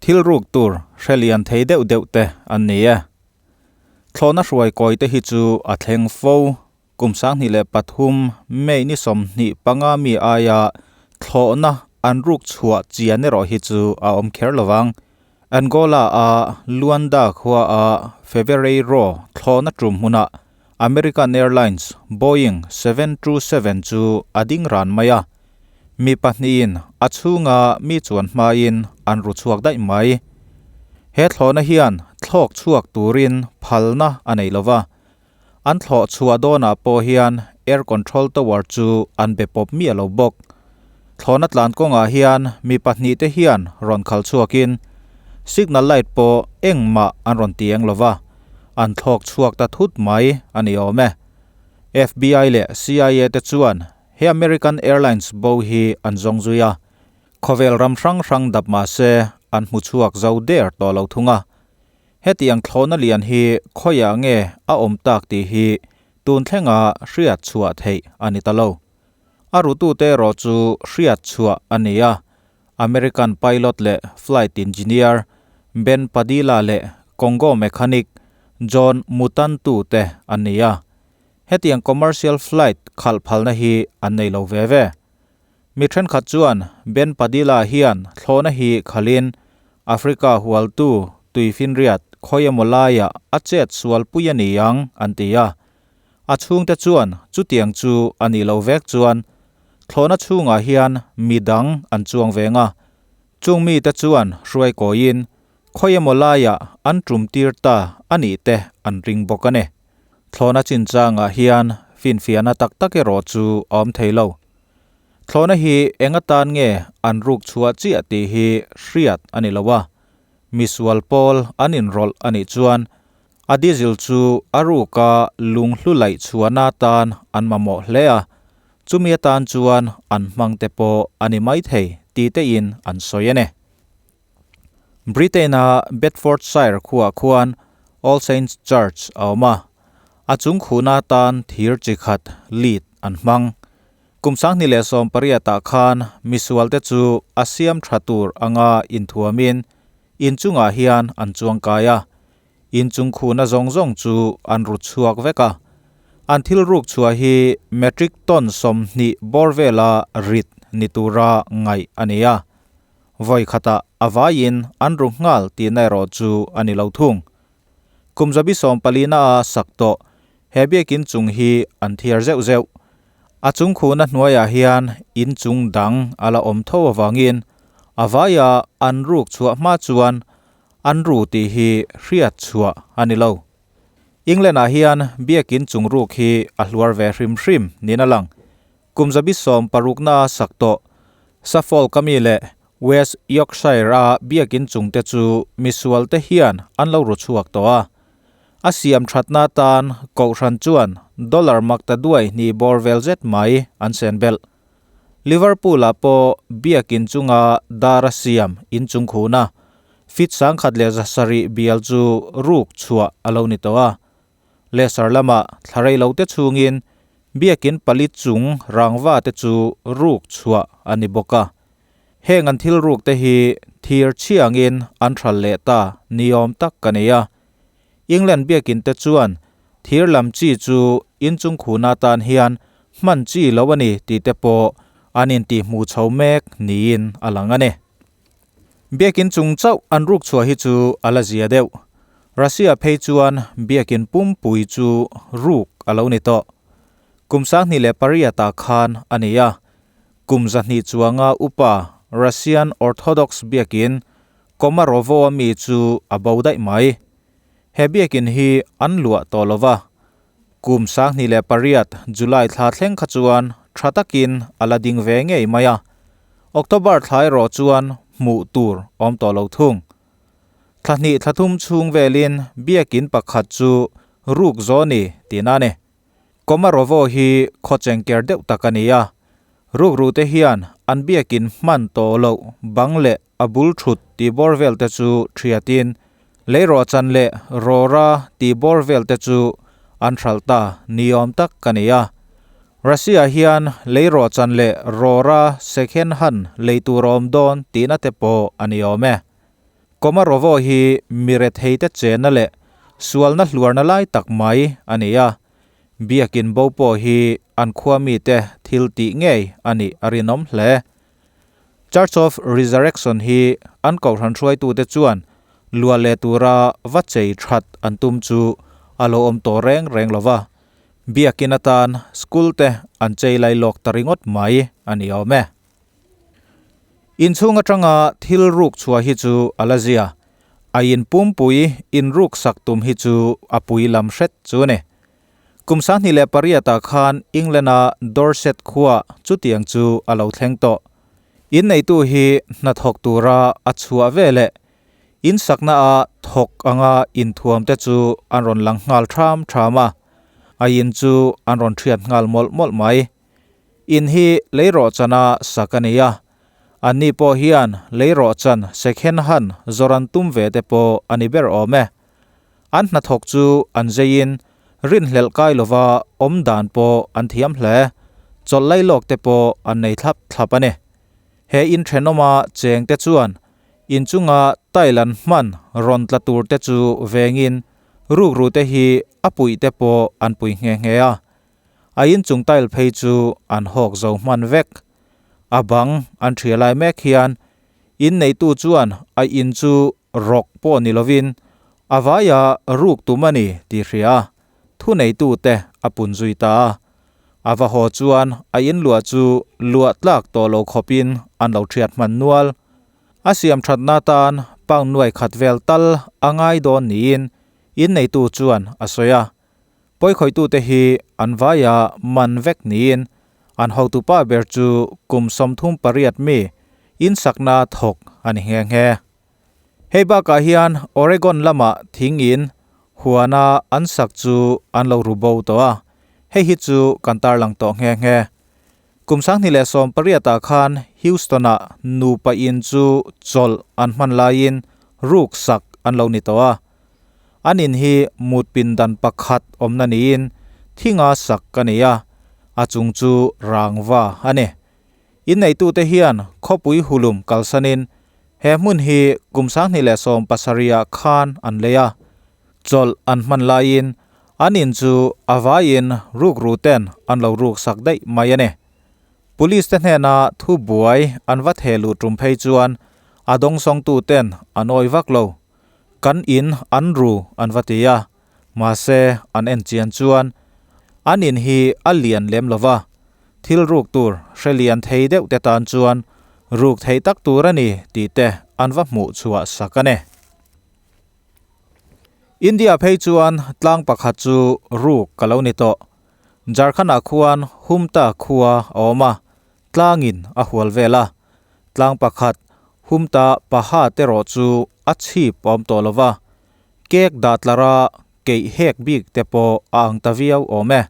Thil ruk tur hre lian thei deuh deuh te an ni e. Thlawhna hruai kawi te hi chu a thleng fo. Kum 2003 May ni 25 mi aia thlawhna an ruk chhuah chian erawh hi chu a awm kher lovang. Angola a Luanda khua a Fevereiro thlawhna tum hmunah American Airlines Boeing 727 chu a ding ran mai a. Mi pahnihin a chhunga mi chuan hmain an ru chhuak daih mai. He thlawhna hian thlawk chhuak turin phalna a nei lova. An thlawh chhuah dawnah pawh hian air control tower chu an be pawp miah lo bawk. Thlawhna tlan kawngah hian mi pahnih te hian rawn khal chhuakin signal light pawh engmah an rawn ti eng lova, an thlawk chhuak ta thut mai a ni awm e. FBI leh CIA te chuan he American Airlines bo hi an zawng zui a, khawvel ram hrang hrang dap mah se an hmu chhuak zo der tawh lo thung a. Hetiang thlawhna lian hi khawiah nge a awm tak tih hi tun thlenga hriat chhuah theih a ni ta lo. A rutute erawh chu hriat chhuah a ni a, American pilot leh flight engineer Ben Padilla leh Congo mechanic John Mutantu te an ni a. Hetiang commercial flight khalh phalna hi an nei lo ve ve. Mi thenkhat chuan Ben Padilla hian thlawhna hi khalhin Africa hualtu tuifinriat khawi emaw laiah a chet sual pui a ni ang an ti a. A chhungte chuan chutiang chu a nih loh vek chuan thlawhna chhungah hian mi dang an chuang veng a, chung mite chuan hruai kawiin khawi emaw laiah an tum tir ta a nih te an ring bawk a ni. Thlawhna chinchangah hian finfiahna tak tak erawh chu a awm thei lo. Thlawhna hi eng atan nge an ruk chhuah chiah tih hi hriat a ni lo a, misual pawl an inrawlh a nih chuan A diesel chu a ruka lunghlu laih chhuahna atan an mamawh hle a, chumi atan chuan an hmang te pawh a ni maithei ti tein an sawi a ni. Britain-a Bedfordshire khuaah khuan All Saints Church a awm a, a chung khuhna atan thir chi khat lead an hmang. Kum 2018 ah khan misualte chu a siam tha tur anga inthuamin inchungah hian an chuangkai a, Inchung khuhna zawng zawng chu an ru chhuak vek a, an thil ruk chhuah hi metric ton 20 bawr vela rit ni tura ngaih a ni a. Vawi khatah a vaiin an ru nghal tihna erawh chu a ni lo thung. Kum zabi 14 na a sak tawh he biakin chung hi an thiar zeuh zeuh. A chung khuhna hnuaiah hian inchung dang a la awm tho avangin a vaia an ruk chhuah hma chuan An ru tih hi hriat chhuah a ni lo. England-ah hian biakin chung ruk hi a hluar ve hrim hrim niin a lang. Kum zabi 60 na sak tawh Suffolk-a mi leh West Yorkshire-a biakin chungte chu misualte hian an lo ru chhuak tawh a. A siam thatna atan Kohhran chuan dollar makta duai hnih bawr vel zet mai an sen belh. Liverpool-ah pawh biakin chunga dar a siam inchung khuna feet 107 bial chu ruk chhuah a lo ni tawh a. Leicester lamah thla rei lo te chhungin biakin pali chung rangva te chu ruk chhuah a ni bawk a. Heng an thil ruk te hi thir chhiangin an thal leh ta niawm tak ka nei a. England biakin te chuan thir lam chi chu inchung khuna tan hian hman chi lo a ni tih te pawh an intih hmuh chho mek niin a lang a ni. Biakin chung chauh an ruk chhuah hi chu a la zia deuh. Russia phei chuan biakin pumpui chu ruk a lo ni tawh. Kum 2008 ah khan a ni a. Kum 200 chuanga upa Russian Orthodox biakin Komarovo a mi chu a bo daih mai. He biakin hi an luah tawh lova. Kum 2008 July thla thleng kha chuan tha takin a la ding ve ngei mai a. October thla erawh chuan hmuh tur awm tawh lo thung. Thla hnih thla thum chhung velin biakin pakhat chu ruk zo ni tihna a ni. Komarovo hi khaw chengker deuh tak a ni a. Ruk ru te hian an biakin hman tawh loh bang leh a bul thut tih bawr vel te chu thiatin leirawh chan leh rawra tih bawr vel te chu an hral ta niawm tak ka ni a. Russia hian leirawh chan leh rawra second hand lei tur a awm dawn tihna te pawh a ni awm e. Komarovo hi mi retheite chenna leh sualna hluarna lai tak mai a ni a, biakin bo pawh hi an khua mite thil tih ngei a nih a rinawm hle. Church of Resurrection hi an kohhran hruaitute chuan luah leh tura va chei that an tum chu a lo awm tawh reng reng lo va, biakin atan school te an chei lai lawk ta ringawt mai a ni awm e. Inchhung atanga thil ruk chhuah hi chu a la zia, a in pumpui inruk sak tum hi chu a pui lam hret chu a ni. Kum 2008 ah khan England-a Dorset khua chutiang chu a lo thleng tawh. Inneitu hi hnathawk tura a chhuah veleh in sakna-a thawk anga inthuamte chu an rawn lang nghal ṭham ṭham a, a in chu an rawn ṭhiat nghal mawlh mawlh mai. In hi leirawhchana sak a ni a, anni pawh hian leirawhchan second hand zawr an tum ve te pawh a ni ber awm e. An hnathawk chu an zeiin rinhlelh kai lova awm dan pawh an thiam hle. Chawlh lailawk te pawh an nei thlap thlap a ni. He in thenawma cheng te chuan inchunga tile an hman rawn tla tur te chu vengin rukru te hi a puih te pawh an pui nghe nghe a. A inchung tile phei chu an hawk zo hman vek. A bang an ṭhia lai mek hian inneitu chuan a in chu Rawk pawh ni lovin a vaia ruk tum a ni tih hria a, thuneitute a pun zui ta a. A va haw chuan a inluah chu luah tlak tawh lo khawpin an lo ṭhiat hman nual. A siam ṭhatna atan pound nuai khat vel tal a ngai dawn niin inneitu chuan a sawi a. Pawikhawitute hi an vaia man vek niin an hotupa ber chu kum 38 mi insakna thawk a ni nghe nghe. Hei bakah hian Oregon lamah thing in huana an sak chu an lo ru bo tawh a, hei hi chu kan tarlang tawh nghe nghe. Kum 2018 ah khan Houston-ah nupa in chu chawlh an hman laiin ruk sak an lo ni tawh a. An in hi mut pindan pakhat awmna niin thinga sak a ni a, a chung chu rangva a ni. Inneitute hian khawpui hulum kalsanin He hmun hi kum 2017 ah khan an lei a, chawlh an hman laiin an in chu a vaiin rukru ten an lo ruk sak daih mai a ni. Police te hnena thu buai an va theh luh tum phei chuan a dawngsawngtu ten an awi vak lo. Kan in an ru an va ti a, mahse an en chian chuan an in hi a lian lem lo va, thil ruk tur hre lian thei deuh te tan chuan ruk theih tak tur a ni tih te an va hmuh chhuah sak a ni. India phei chuan tlang pakhat chu ruk ka lo ni tawh. Jharkhand-ah khuan Humta khua a awm a, tlangin a hual vel a. Tlang pakhat Humta paha te rawh chu a chhip a awm tawh lo va, cake dah tlara keih hek bik te pawh a ang ta viau awm e.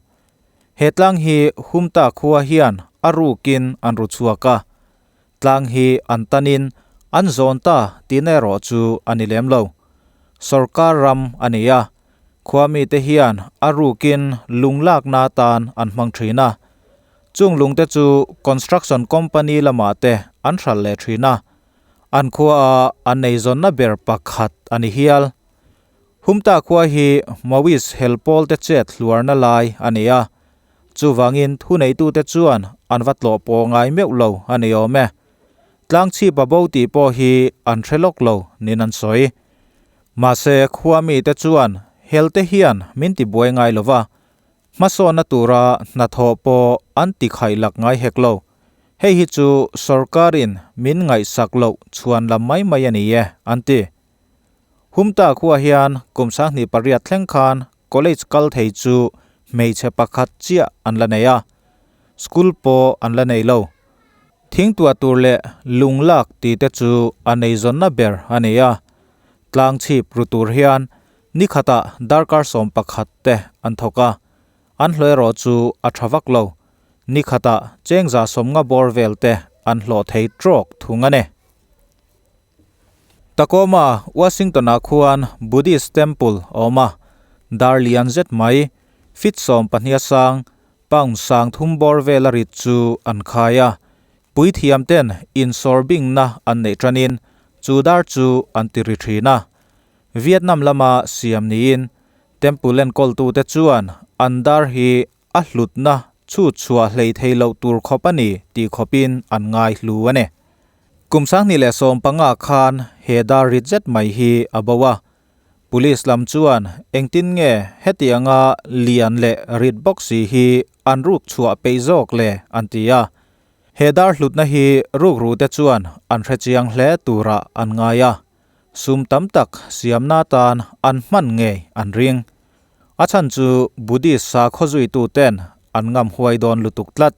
He tlang hi Humta khua hian a rukin an ru chhuak a, tlang hi an tanin an zawn ta tihna erawh chu a ni lem lo. Sorkar ram a ni a, khua mite hian a rukin lung lakna atan an hmang thin a. Chung lungte chu construction company lamah te an hralh leh thin a, an khuaa an eizawnna ber pakhat a ni hial. Humta khua hi Maoist hel pawlte chet hluarna lai a ni a, chuvangin thuneitute chuan an va tlawh pawh ngai meuh lo a ni awm e. Tlangchhip a bo tih pawh hi an hre lawk lo niin an sawi. Mahse khua mite chuan helte hian min tibuai ngai lo va, hmasawnna tura hnathawh pawh an tikhaih lak ngai hek lo. Hei hi chu sorkarin min ngaihsak loh chhuan lam mai mai a ni e, an ti. Humta khua hian kum 2008 thleng khan college kal thei chu hmeichhe pakhat chiah an la nei a, school pawh an la nei lo. Thingtuah tur leh lung lak tih te chu a neizawnna ber a ni a, tlang chhip ru tur hian ni khatah darkar 11 te an thawk a, an hlawh erawh chu a tha vak lo. Ni khatah chengza 50 bawr vel te an hlawh thei trawk thung a ni. Tacoma, Washington-ah khuan Buddhist Temple a awm a, dar lian zet mai, feet 12 a sang, pound 3000 bawr vela rit chu an khai a. Puithiam ten insawr bingna an neih tanin chu dar chu an ti ri thin a. Vietnam lama siam niin temple enkawltute chuan an dar hi a hlutna chhut chhuah hlei thei loh tur khawp a ni tih khawpin an ngai hlu a ni. Kum 2015 khan he dar rit zet mai hi a bo a. Police lam chuan engtin nge hetianga lian leh rit bawk si hi an ruk chhuah peih zawk le an ti a. He dar hlutna hi rukrute chuan an hrechiang hle turah an ngai a. Sum tam tak siamna atan an hman ngei an ring. A chhan chu Buddhist sakhaw zuituten an ngam huai dawn lutuk tlat.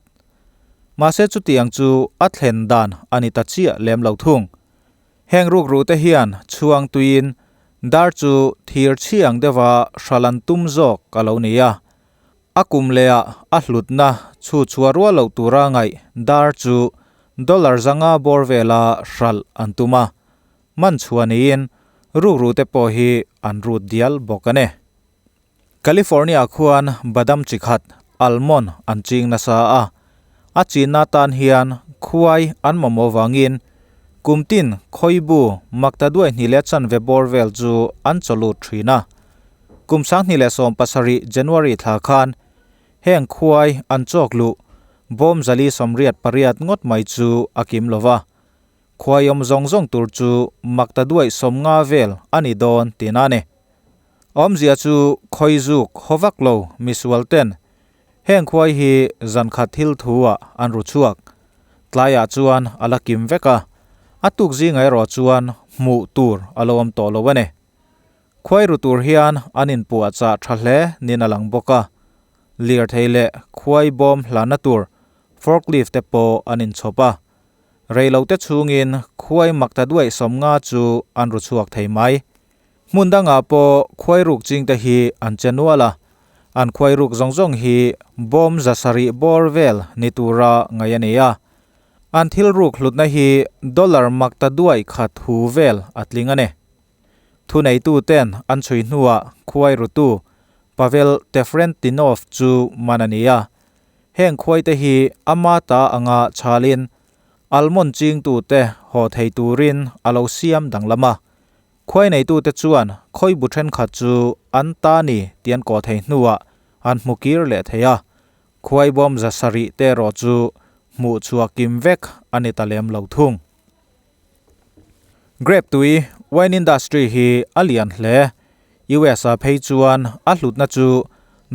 Mahse chutiang chu a thlen dan a ni ta chiah lem lo thung. Heng rukrute hian chhuang tuiin dar chu thir chhiang deuha hral an tum zawk a lo ni a. A kum lehah a hlutna chhu chhuah rual loh tura ngaih dar chu dollar zanga bawr vela hralh an tum a. Man chhuah niin rukrute pawh hi an rut dial bawk a ni. California khuan badam chi khat, almond, an ching nasa a. A chinna tan hian khuai an mamawh vangin kum tin khawibu makta duai hnih leh chanve bawr vel chu an chawlut thin a. Kum 2017 January thla khan heng khuai an chawk luh bawm 488 ngawt mai chu a kim lo va. Khuai awm zawng zawng tur chu makta duai 50 vel a ni dawn tihna a ni. Awmzia chu khawi zuk haw vak lo misual ten heng khuai hi zan khat thil thu ah an ru chhuak. Tlaiah chuan a la kim vek a, a tuk zingah erawh chuan hmuh tur a lo awm tawh lo a ni. Khuai ru tur hian an inpuah chah tha hle nin a lang bawk a, lirthei leh khuai bawm hlanna tur forklift te pawh an inchhawp a. Reilote chhungin khuai makta duaih 50 chu an ru chhuak thei mai. Hmun dangah pawh khuai ruk chingte hi an che nual a, an khuai ruk zawng zawng hi bawm 700 bawr vel ni tura ngaih a ni a. An thil ruk hlutna hi dollar makta duai khat hu vel a tling a ni. Thuneituten an chhui hnuah khuai rutu Pavel Tefrentinov chu man a ni a. Heng khuaite hi ama ta anga chhalin almond chingtute haw thei turin a lo siam danglam a. Khuai neitute chuan khawi bu thenkhat chu an ta ni tih an kawh thei hnuah an hmu kir leh thei a, khuai bawm 700 te erawh chu hmuh chhuah kim vek a ni ta lem lo thung. Grape tui wine industry hi a lian hle. US ah phei chuan a hlutna chu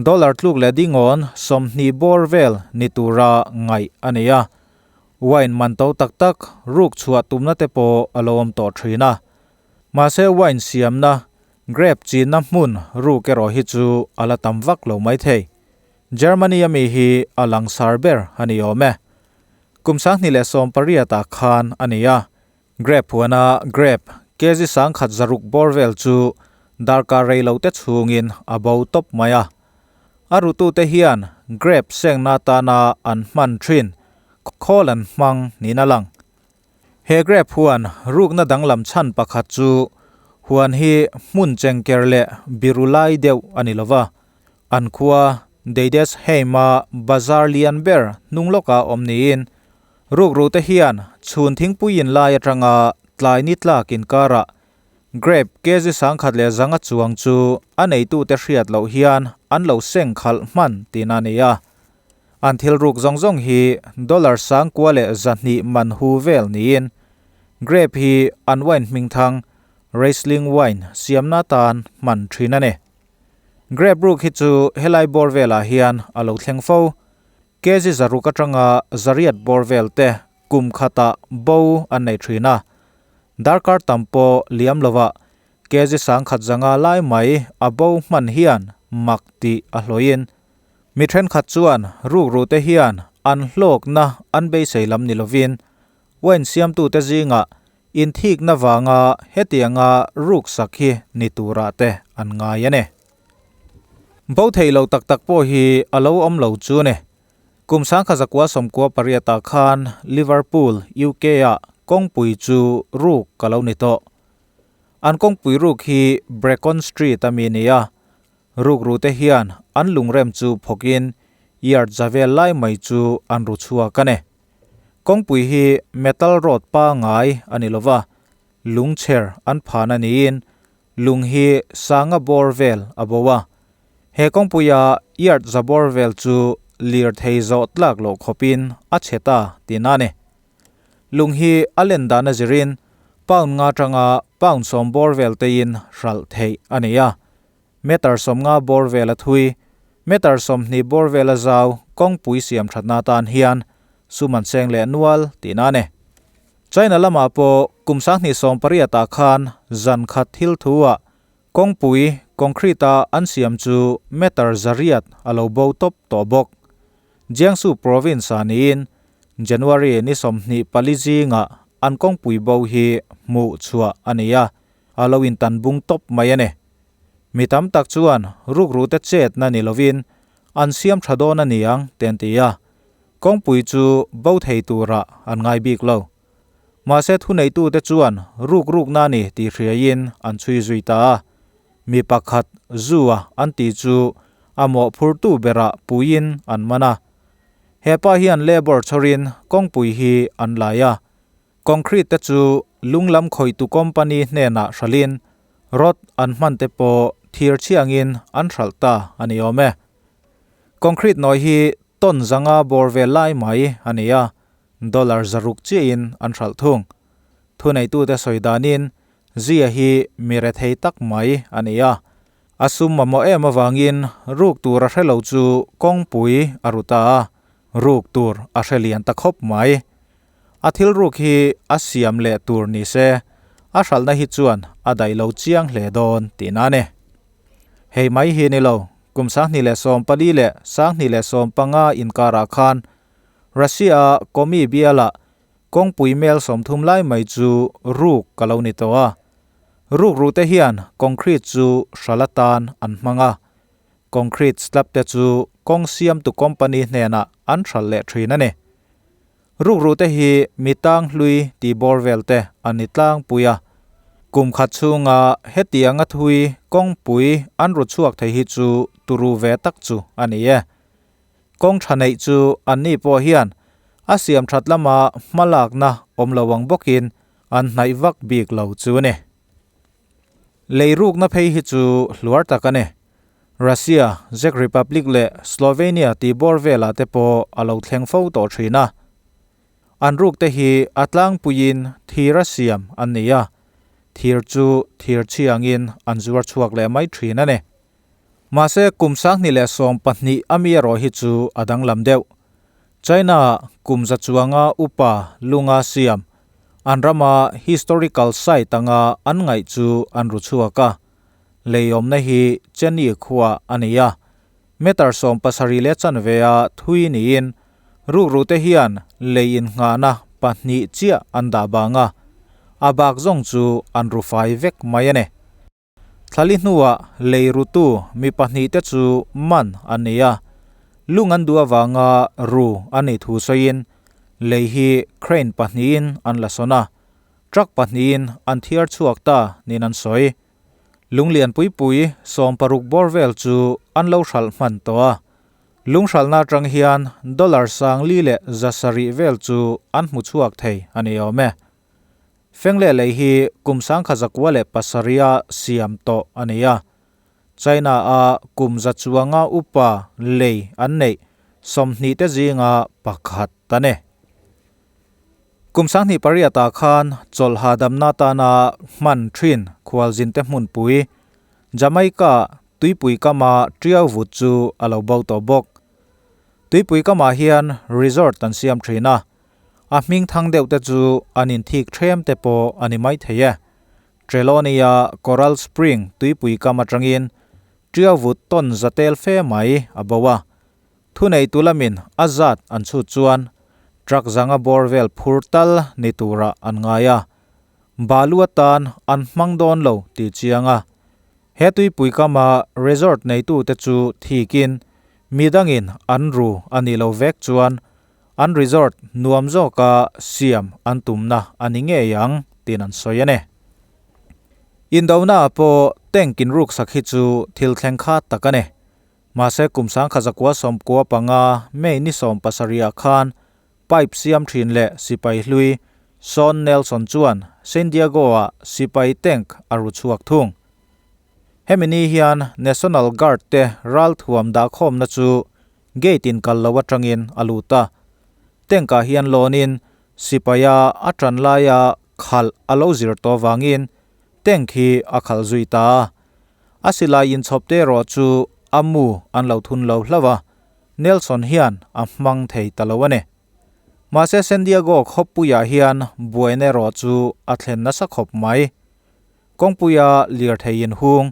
dollar tluk leh dingawn 20 bawr vel ni tura ngaih a ni a. Wine man to tak tak ruk chhuah tumna te pawh a lo awm tawh thin a. Mahse wine siamna, grape chinna hmun ruk erawh hi chu a la tam vak lo mai thei. Germany ami hi a langsar ber a ni awm e. Kum 2018 ah khan a ni a. Grape huana grape kg 1600 bawr vel chu darkar rei lo te chhungin a bo tawp mai a. A rutute hian grape sengna atana an hman thin khawl an hmang niin a lang. He grape huan rukna danglam chhan pakhat chu huan hi hmun chengker leh biru lai deuh a ni lova. An khua Deidesheim-a bazar lian ber hnung lawkah awm niin rukrute hian chhun thingpuiin lai atanga tlai ni tlak inkarah Grape kg 1100 chuang chu a neitute hriat loh hian an lo seng khalh hman tihna a ni a. An thil ruk zawng zawng hi dollar 9200 man hu vel niin grape hi an wine hmingthang Riesling wine siamna atan hman thin a ni. Grape ruk hi chu helai bawr velah hian a lo thleng fo. Kg 600 atanga 800 bawr vel te kum khatah bo an nei thin a. Darkar tam pawh liam lovah kg 1100 lai mai a bo hman hian mak tih a hlawhin mi thenkhat chuan rukrute hian an hlawkna an beisei lam ni lovin wine siamtute zingah inthikna vanga hetianga ruk sak hi ni turah te an ngai a ni. Bo thei lo tak tak pawh hi a lo awm lo chu ni. Kum 1998 ah khan Liverpool, UK ah kawngpui chu ruk ka lo ni tawh. An kawngpui ruk hi Brecon Street a mi ni a. Ruk rute hian an lungrem chu phawkin yard za vel lai mai chu an ru chhuak a ni. Kawngpui hi metal road pangai a ni lova. lungchher an phahna niin lung hi sanga bawr vel a bo a. He kawngpuia yard za bawr vel chu lirthei zawh tlak loh khawpin a chhe ta tihna a ni. Lung hi a len dan a zirin pound nga atanga pound sawm bawr vel teiin hralh theih a ni a. Meter sawmnga bawr vel a thui, meter 20 bawr vel a zau kawngpui siam thatna atan hian sum an seng leh nual tihna a ni. China lamah pawh kum 2018 ah khan zan khat thil thu ah kawngpui concrete a an siam chu meter 800 a lo bo tawp tawh bawk. Jiangsu province ah niin January ni 24 zingah an kawngpui bo hi hmuh chhuah a ni a, a lo intan bung tawp mai a ni. Mi tam tak chuan rukrute chetna ni lovin an siam tha dawn a niang te an ti a, kawngpui chu bo thei turah an ngai bik lo. Mahse thuneitute chuan rukrukna a ni tih hriaiin an chhui zui ta a, mi pakhat Zua an tih chu a mawhphurtu berah puiin an man a. He pa hian labour chhawrin kawngpui hi an lai a, Concrete te chu lung lam khawihtu company hnenah hralhin rod an hman te pawh thir chhiangin an hralh ta a ni awm e. Concrete nawi hi ton zanga bawr vel lai mai a ni a, dollar 600 chiahin an hralh thung. Thuneitute sawi danin Zia hi mi rethei tak mai a ni a, a sum mamawh em avangin ruk tur a hre lo chu kawngpui a ru ta a, ruk tur a hre lian ta khawp mai. A thil ruk hi a siam leh tur ni se, a hralhna hi chuan a daih lo chiang hle dawn tihna a ni. Hei mai hi ni lo, kum 2014 leh 2015 inkarah khan Russia-a Komi bialah kawngpui mel 30 lai mai chu ruk ka lo ni tawh a. Ruk ruhte hian concrete chu hralh atan an hmang a, concrete slab te chu kawng siamtu company hnenah an hralh leh thin a ni. Rukrute hi mi tang hlui tih bawr vel te an ni tlangpui a, kum khat chhunga hetianga thui kawngpui an ru chhuak thei hi chu turu ve tak chu a ni e. Kawng tha neih chu anni pawh hian a siam that lama hmalakna awm lo ang bawkin an hnaih vak bik lo chu a ni. Lei rukna phei hi chu hluar tak a ni. Russia, Czech Republic leh Slovenia tih bawr velah te pawh a lo thleng fo tawh thin a. An ruk te hi a tlangpuiin thir a siam an ni a, thir chu thir chhiangin an zuar chhuak leh mai thin a ni. Mahse kum 2012 a mi erawh hi chu a danglam deuh. China-ah kum za chuanga upa lunga siam an rama historical site anga an ngaih chu an ru chhuak a. Leiawmna hi Chennai khua a ni a, meter 70 leh chanve a thui niin rukrute hian lei innghahna pahnih chiah an dah bang a, a bak zawng chu an ru fai vek mai a ni. Thlali hnuah lei rutu mi pahnih te chu man an ni a, lung an duh avanga ru a nih thu sawiin lei hi crane pahnihin an la sawn a, truck pahnihin an thiar chhuak ta niin an sawi. Lunglian pui pui 60 bawr vel chu an lo hralh hman tawh a, lung hralhna atang hian dollar 700 vel chu an hmu chhuak thei a ni awm e. Fengle lei hi kum 1907 a siam tawh a ni a, China-a kum za chuanga upa lei an neih 20 te zinga pakhat a ni. Kum 2008 ah khan chawlhha damna tana hman thin khualzinte hmunpui Jamaica tuipui kama tiau vut chu a lo bo tawh bawk. Tuipui kamah hian resort an siam thin a, a hming thang deuh te chu an inthik threm te pawh a ni mai thei e. Trelawney-a Coral Spring tuipui kam atangin tiau vut tawn za tel fe mai a bo a. Thuneitu lamin a zat an chhut chuan truck zanga bawr vel phur tal ni turah an ngai a, balu atan an hmang dawn lo tih chiang a. He tuipui kama resort neitute chu thikin midangin an ru a nih lo vek chuan an resort nuam zawka siam an tumna a ni ngei ang tiin an sawi a ni. Indona ah pawh tank in ruksak hi chu thil thleng kha tak a ni. Mahse kum 1995 May ni 17 ah khan pipe siam thin leh sipai hlui Sean Nelson chuan San Diego-ah sipai tank a ru chhuak thung. Hemi ni hian National Guard te ralthuam dahkhawmna chu gate in kal lo atangin a lut a. Tank ah hian lawnin sipaia a tan laia khalh a lo zir tawh vangin tank hi a khalh zui ta a. A silai inchhawp te erawh chu a mu an lo thun lo hlauh a, Nelson hian a hmang thei ta lo a ni. Mahse San Diego khawpuiah hian buaina erawh chu a thlen nasa khawp mai. Kawngpuia lirthei inhung,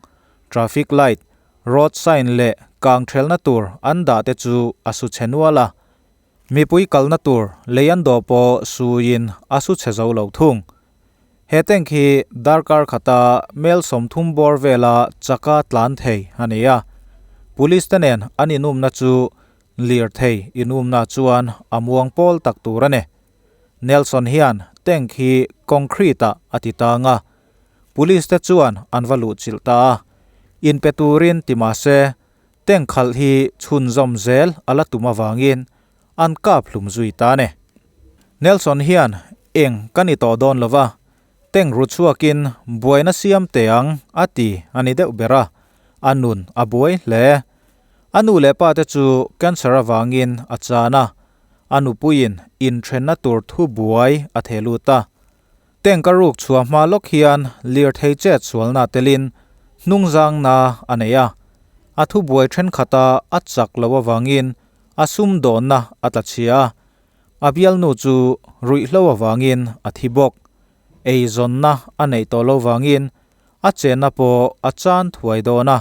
traffic light, road sign leh kang thelna tur an dah te chu a su chhe nual a. Mipui kalna tur lei an dawh pawh suiin a su chhe zo lo thung. He tank hi darkar khata mel 30 bawr vela chaka tlan thei a ni a. Police te nen an inumna chu lirthei inumna chuan a muang pawl tak tur a ni. Nelson hian tank hi concrete ah a ti tang a, police te chuan an va luh chilh ta a. Inpe turin ti mah se, tank khalh hi chhunzawm zel a la tum avangin an kap hlum zui ta a ni. Nelson hian eng ka ni tawh dawn lova, tank ru chhuakin buaina siam teh ang a ti a ni deuh ber a, a nun a buai hle. A nu leh pa te chu cancer avangin a chan a, a nupuiin inthenna tur thu buai a theh lut a. Tank a ruk chhuah hma lawk hian lirthei chet sualna telin hnungzangna a nei a. A thubuai thenkhat-a a chak loh avangin a sumdawnna a tla chhia a, a bialnu chu ruihhlo avangin a thi bawk. Eizawnna a neih tawh lo vangin a chenna pawh a chan thuai dawn a.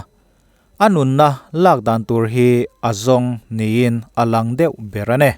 A nunna lak dan tur hi a zawng niin a lang deuh ber a ni.